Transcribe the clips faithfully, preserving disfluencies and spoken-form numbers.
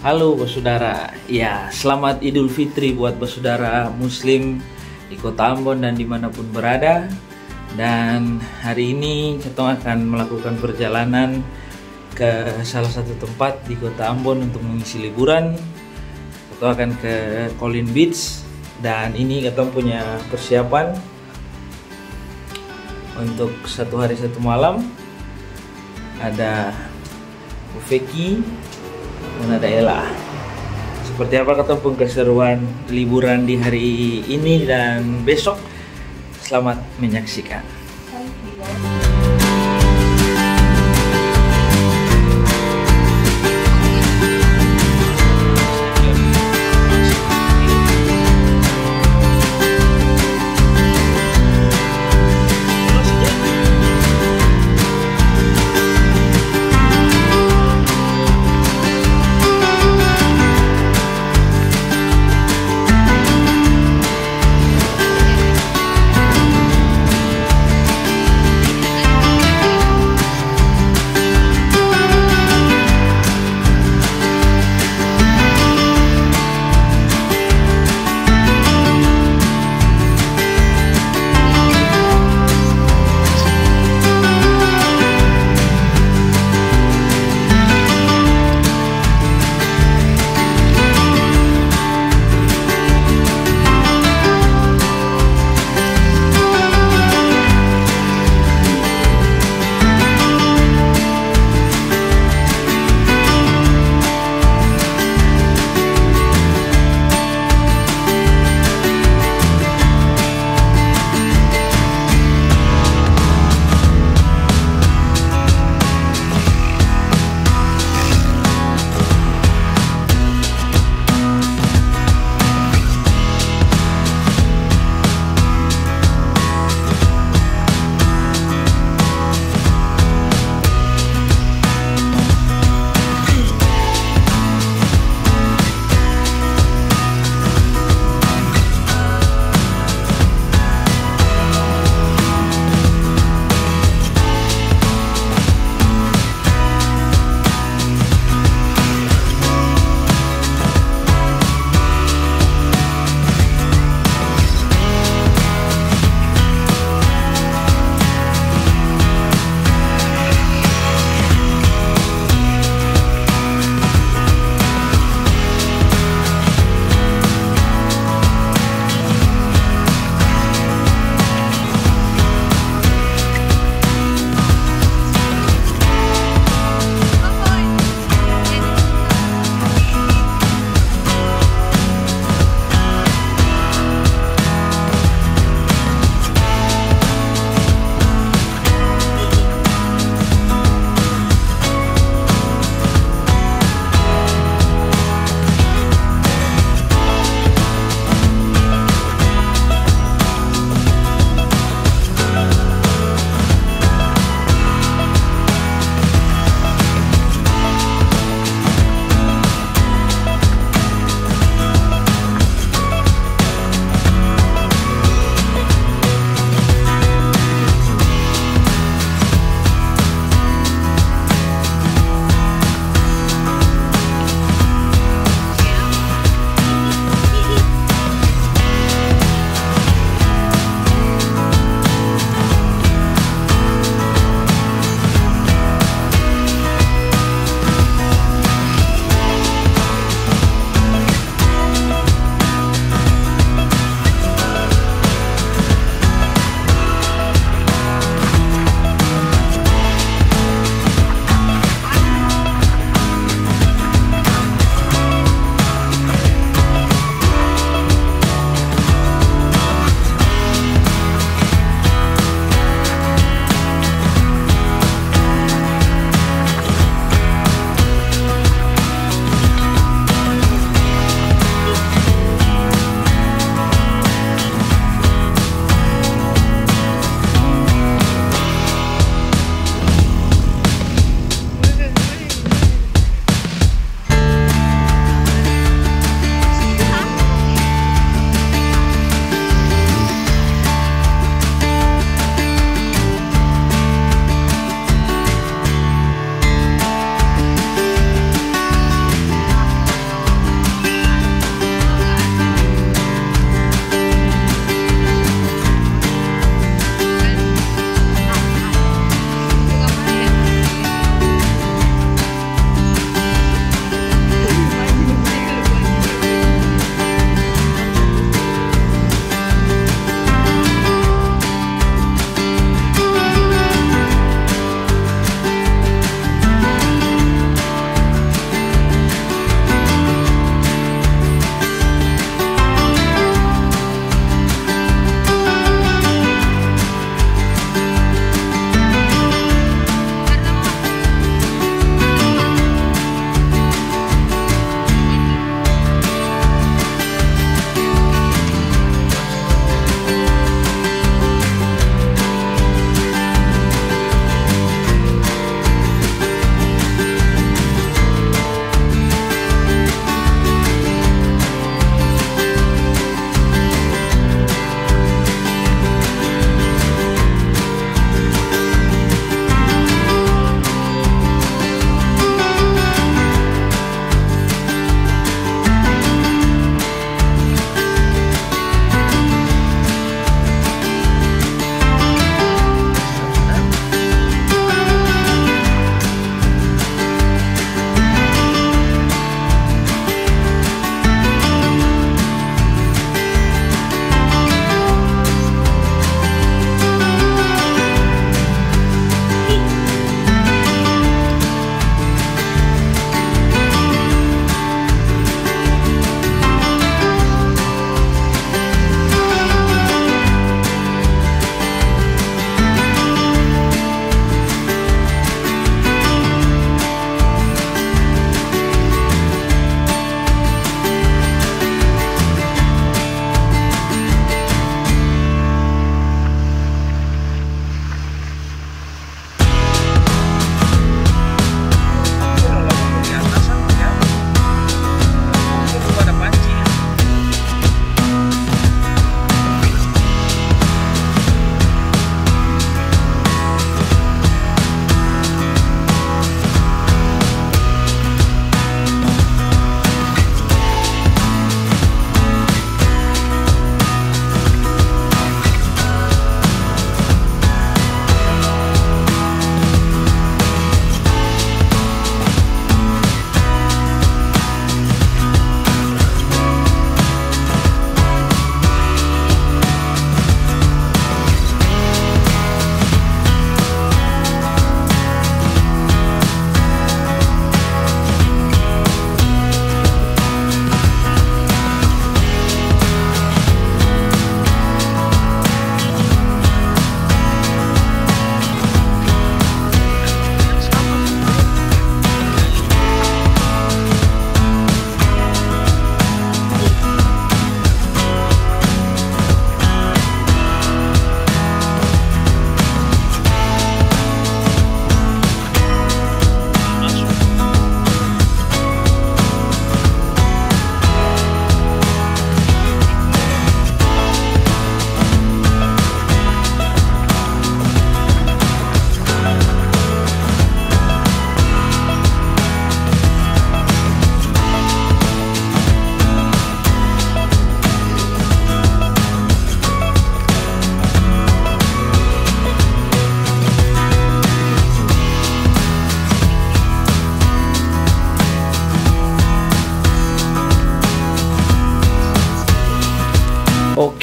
Halo basudara, ya, selamat Idul Fitri buat basudara muslim di Kota Ambon dan dimanapun berada. Dan hari ini katong akan melakukan perjalanan ke salah satu tempat di Kota Ambon untuk mengisi liburan. Katong akan ke Kowloon Beach, dan ini katong punya persiapan untuk satu hari satu malam. Ada Ufeki dan ada Ella. Seperti apa katong pung keseruan liburan di hari ini dan besok? Selamat menyaksikan.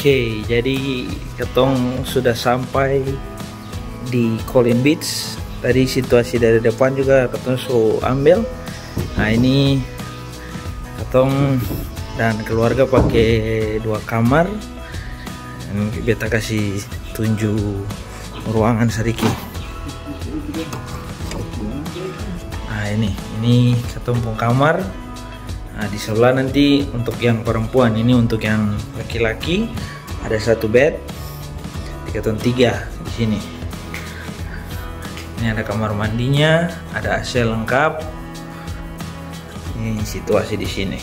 Oke, jadi katong sudah sampai di Colin Beach. Tadi situasi dari depan juga katong su ambel. Nah, ini katong dan keluarga pake dua kamar. Ini beta kasi tunju ruangan sadiki. Nah, ini, ini katong pung kamar. Nah, di sebelah nanti untuk yang perempuan, ini untuk yang laki-laki ada satu bed. Jadi katong tiga di sini. Ini ada kamar mandinya, ada A C lengkap. Ini situasi di sini.